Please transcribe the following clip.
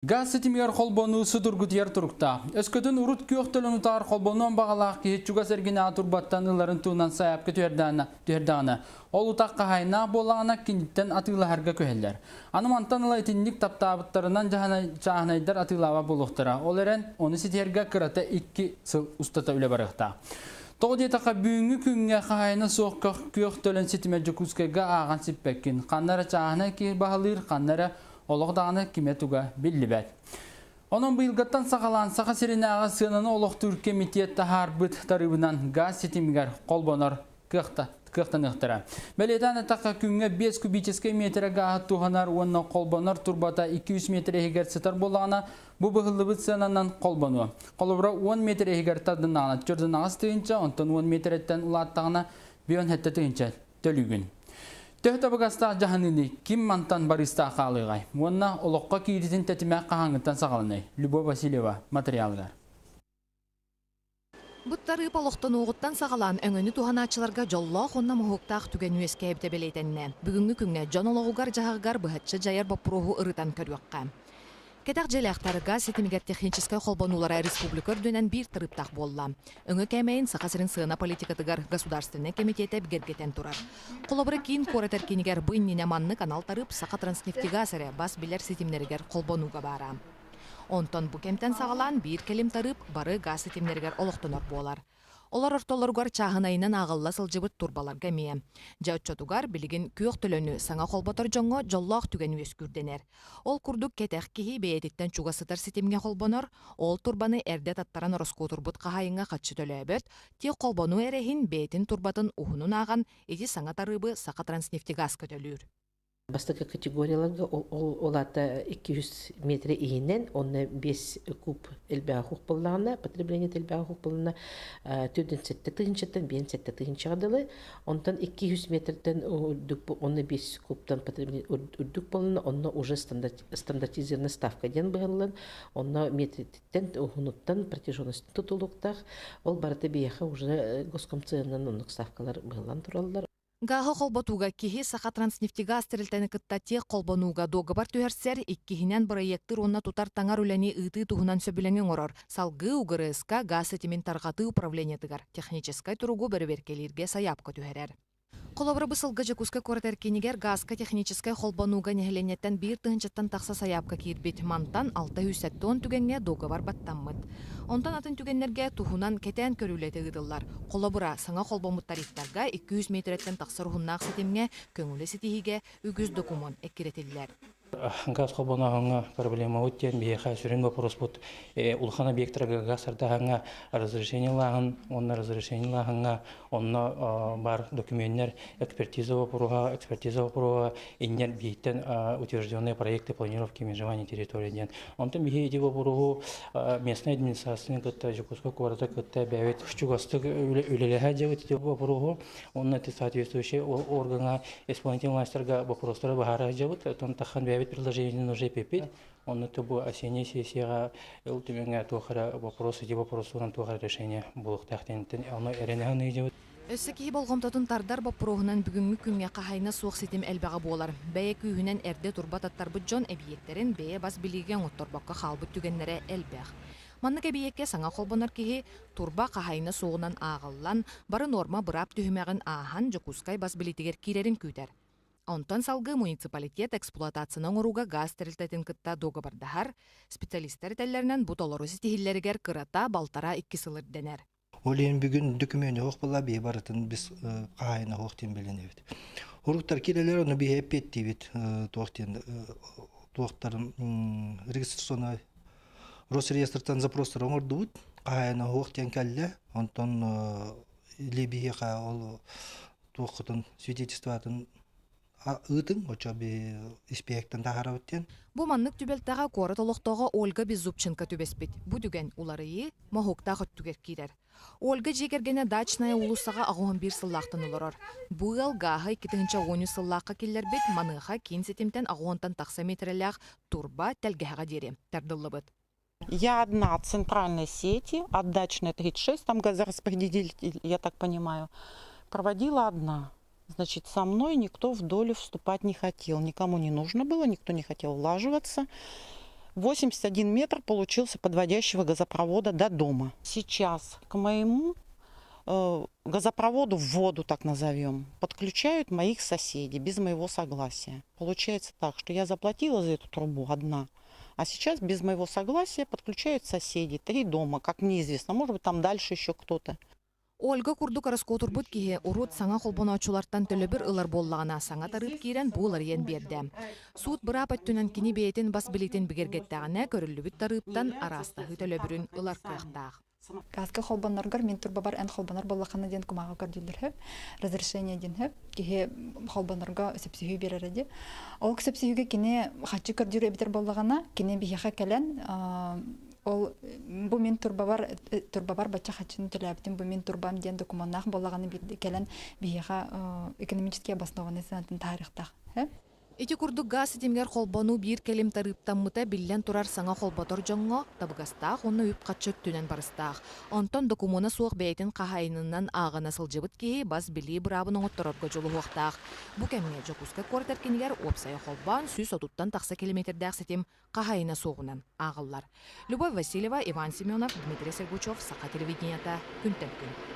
Газ ситимигэр холбонуу судургутуйар туруктаах. Өскөтүн урут күөх төлөн утаар холбонуон баҕалаах киһи чугас эргинээҕи турбаттан ыларын туһунан сайаапка түһэрдэҕинэ, ол утах хаһаайыннаах буоллаҕына киниттэн атыылаһарга күһэллэр. Аны мантан ыла итинник таптаабыттарынан чааһынайдар атыылаабат буолуохтара. Ол эрэн, ону ситиһэргэ кырата 2 сыл устата үлэ барыахтаах. Тоҕо диэтэххэ, бүгүҥҥү күҥҥэ хаһаайына суох күөх төлөн ситимэ Дьокуускайга ааҕан сиппэккин. Ханна эрэ чааһынай киһи баһылыыр, ханна эрэ олох даҕаны кимэ туга биллибэт. Онон быйылгаттан саҕалаан Саха сиринээҕи сыананы олохтуур комитет таһаарбыт тарыыбынан газ ситимигэр холбонор кыахтаныахтара. Бэлиэтээн эттэххэ, күҥҥэ 5 кубическай метр гааһы туһанар уонна холбонор турбата 200 метр иһигэр сытар буоллаҕына, бу быһыллыбыт сыананан холбонуо. Холобура, 10 метр иһигэр тардыннаҕына 48 тыһыынча, онтон 10 метреттэн улааттаҕына 57 тыһыынча төлүүгүн. Төһө табыгастаах дьаһаныыный, ким мантан барыыстаах хаалыаҕай? Уонна олоххо кииритин тэтимэ хаһааҥҥыттан саҕаланыай? Любовь Васильева материалыгар. Бу тарыып олохтонуоҕуттан саҕалаан өҥөнү туһанааччыларга дьоллоох уонна моһуоктаах түгэн үөскээбитэ бэлиэтэннэ. Бүгүҥҥү күҥҥэ дьон олоҕугар дьаһаҕыгар быһаччы дьайар боппуруоһу ырытан көрүөххэ. Кэтэх дьиэлээхтэргэ ситимигэр техническэй холбонуулара республика үрдүнэн биир тарыыптаах буолла. Өҥө кээмэйин Саха сирин сыана политикатыгар государственнай комитетэ бигэргэтэн турар. Холобура, киин куорат эркинигэр бу иннинэ маннык анал тарыып Сахатранснефтегаз эрэ бас билэр ситимнэригэр холбонууга баара. Онтон бу кэмтэн саҕалаан биир кэлим тарыып бары газ ситимнэригэр олохтонор буолар. Олор ортолоругар чааһынайынан ааҕылла сылдьыбыт турбаларга эмиэ. Дьэ оччотугар билигин күөх төлөнү саҥа холботор дьоҥҥо дьоллоох түгэн үөскүүр дэнэр. Ол курдук кэтэх киһи бэйэтиттэн чугас сытар ситимҥэ холбонор, ол турбаны эрдэ таттаран ороскуотурбут хаһаайыҥҥа харчы төлөөбөт, тиэх холбонуу эрэ иһин бэйэтин турбатын уһунун ааҕан ити саҥа тарыыбы Сахатранснефтегазка төлүүр. Бастакы категорияларга ол аата 200 метр иһинэн, онно 5 куб элбэҕи суох буоллаҕына, потребление элбэҕи суох буоллаҕына, 47 тыһыынчаттан 57 тыһыынчаҕа дылы, онтон 200 метртэн үрдүк, онно 5 кубтан потребление үрдүк буоллаҕына, онно уже стандартизированная ставка диэн быһыллан, онно метриттэн, уһунуттан, протяженность тутулуктаах, ол барыта биһиэхэ уже госкомценынан оннук ставкалар быһыллан тураллар. Гааһы холботууга киһи Сахатранснефтегаз тэрилтэни кытта тех холбонууга дуогабар түһэрсэр, иккиһинэн бырайыактыыр уонна тутар таҥар үлэни ыытыы туһунан сөбүлэҥи оҥорор. Салгыы УГРС-ка газ ситимин тарҕатыы управлениетыгар техническай туругу бэрэбиэркэлииргэ сайаапка түһэрэр. Холобура, бу сылга Дьокуускай куорат эркинигэр газка техническай холбонууга нэһилиэнньэттэн 1 тыһыынчаттан тахса сайаапка киирбит. Мантан 670 түгэҥҥэ дуогабар баттаммыт. Онтон атын түгэннэргэ туһунан кэтээн көрүү үлэтэ ыытыллар. Холобура, саҥа холбоммут тарифтарга 200 метреттэн тахсар уһуннаах ситимҥэ көҥүлү ситиһиигэ үгүс докумуон эккирэтиллэр. Газ холбонооһуҥҥа проблемабыт диэн биһиэхэ сүрүн вопроспут улахан объекттарга газ тардааһыҥҥа разрешение ылааһын уонна разрешение ылааһыҥҥа онно бар документтар экспертиза вопроһа иннер биһиттэн утвержденные проекты планировки межевания территории диэн. Онтон биһи ити вопроһу местная администрацияны кытта, Дьокуускай куораты кытта бэйэбит чугастык үлэлэһэ дьэбит ити вопроһу, онно ити соответствующий органа исполнительный властьтарга вопростары быһаара дьабыт, оттон тахан бэйэбит предложениени уже эппиппит. Онно бу осенний сессияҕа ыл түмэҥҥэ туох эрэ вопрос, ити вопросунан туох эрэ решение буолуохтаах диэнтэн ону эрэнэһэн ыйдьабыт. Өссө киһи болҕомтотун тардар боппуруоһунан бүгүҥҥү күҥҥэ хаһаайына суох ситим элбэҕэ буолар. Бэйэ күүһүнэн эрдэ турба таттарбыт дьон эбийиэктэрин бэйэ бас билиигэ оҥотторбокко хаалбыт түгэннэрэ элбэх. Маннык эбийиэккэ саҥа холбонор киһи турба хаһаайына суоҕунан ааҕыллан, бары норма быраап түһүмэҕин ааһан Дьокуускай бас билиитигэр киирэрин күүтэр. Онтон салгыы муниципалитет эксплуатацияны оҥорууга газ тэрилтэтин кытта дуогабардаһар, специалистар этэллэринэн бу толору ситиһиллэригэр кырата 1,5-2 сыл ирдэнэр. Ол иһин бүгүн документ суох буолла биһи барытын біз хаһаайына суох диэн билинэбит. Уруттар киирэлэр ону биһи эппиэттиибит туох диэн туохтарын регистрационный Росреестртан запростар оҥордубут, хаһаайына суох диэн кэллэ, онтон или биһиэхэ ол туоххутун свидетельствотын ыытыҥ, оччо би испиэктэн таһаарабыт диэн. Бу маннык түбэлтэҕэ куорат олохтооҕо Ольга Беззубченко түбэспит. Бу түгэн уларыйыы моһуоктаах өттүгэр киирэр. Ольга дьиэ кэргэнэ Дачная уулуссаҕа 81 сыллаахтан олорор. Бу ыал гааһы 2010 сыллаахха киллэрбит, маныаха киин ситимтэн 80-тан тахса метрэлээх турба тэлгэһэҕэ диэри тардыллыбыт. Я одна от центральной сети, от Дачной 36, там газораспределитель, я так понимаю, проводила одна. Значит, со мной никто в долю вступать не хотел. Никому не нужно было, никто не хотел влаживаться. 81 метр получился подводящего газопровода до дома. Сейчас к моему газопроводу в воду, так назовем, подключают моих соседей без моего согласия. Получается так, что я заплатила за эту трубу одна, а сейчас без моего согласия подключают соседи. Три дома, как мне известно, может быть, там дальше еще кто-то. Ольга курдук ороскуотурбут киһи урут саҥа холбонооччулартан төлөбүр ылар буоллаҕына, саҥа тарыып киирэн бу уларыйан биэрдэ. Суут быраап өттүнэн кини бэйэтин бас билиитин бигэргэттэҕинэ, көрүллүбүт тарыыптан араастаһыы төлөбүрүн ылар кыахтаах. Газка холбоноргор мин турбабар эн холбонор буоллаххына диэн кумааҕы көрдүүллэр хөп, разрешение диэн хөп, киһи холбонорго сөпсүһүү биэрэрэ дии. Ол сөпсүһүүгэ кини хаччы көрдүүр эбитэр буоллаҕына, кини биһиэхэ кэлэн ол бу мин турбабар турбабар бачча хаччыны төлөөбүтүм, бу мин турбам диэн докумуоннаах буоллаҕына биирдэ кэлэн биһиэхэ экономически обоснованный сыанатын таһаарыахтаах. Ити курдук гаас ситимигэр холбонуу биир кэлим тарыыптаммыта биллэн турар саҥа холботор дьоҥҥо табыгастаах уонна үп-харчы өттүнэн барыстаах. Онтон докумуона суох бэйэтин хаһаайынынан ааҕына сылдьыбыт киһи бас билии быраабын оҥотторорго дьулуһуохтаах. Бу кэмҥэ Дьокуускай куорат эркинигэр уопсайа холбоон 130-тан тахса километрдаах ситим хаһаайына суоҕунан ааҕыллар. Любовь Васильева, Иван Семенов, Дмитрий Сергучев, Саха телевидениета, күнтэн күн.